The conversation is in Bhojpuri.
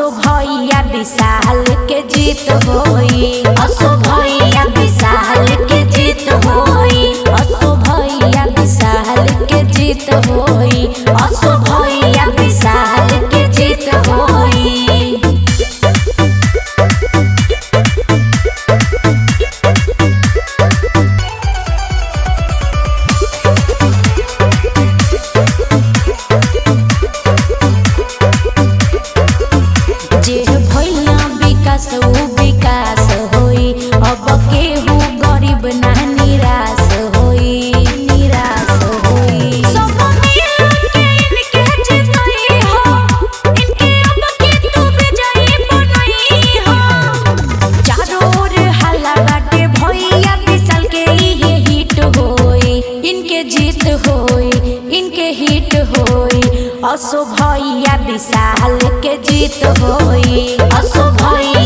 असो भैया विशाल के जीत होई। असो भैया विशाल के जीत होई। असो भैया विशाल के जीत होई। असो भैया विशाल के जीत होई। जे भैया विकास उ विकास होई, अब केहू गरीब ना निराश होई, निराश होई। सब मिल के इनके जितई हो, इनके अब के तू विजयी बनई हो। चारों ओर हल्ला बाटे भैया विशाल के इहे हिट होई, इनके जीत होई, इनके हिट होई। असो भैया विशाल के जीत होई। असो भैया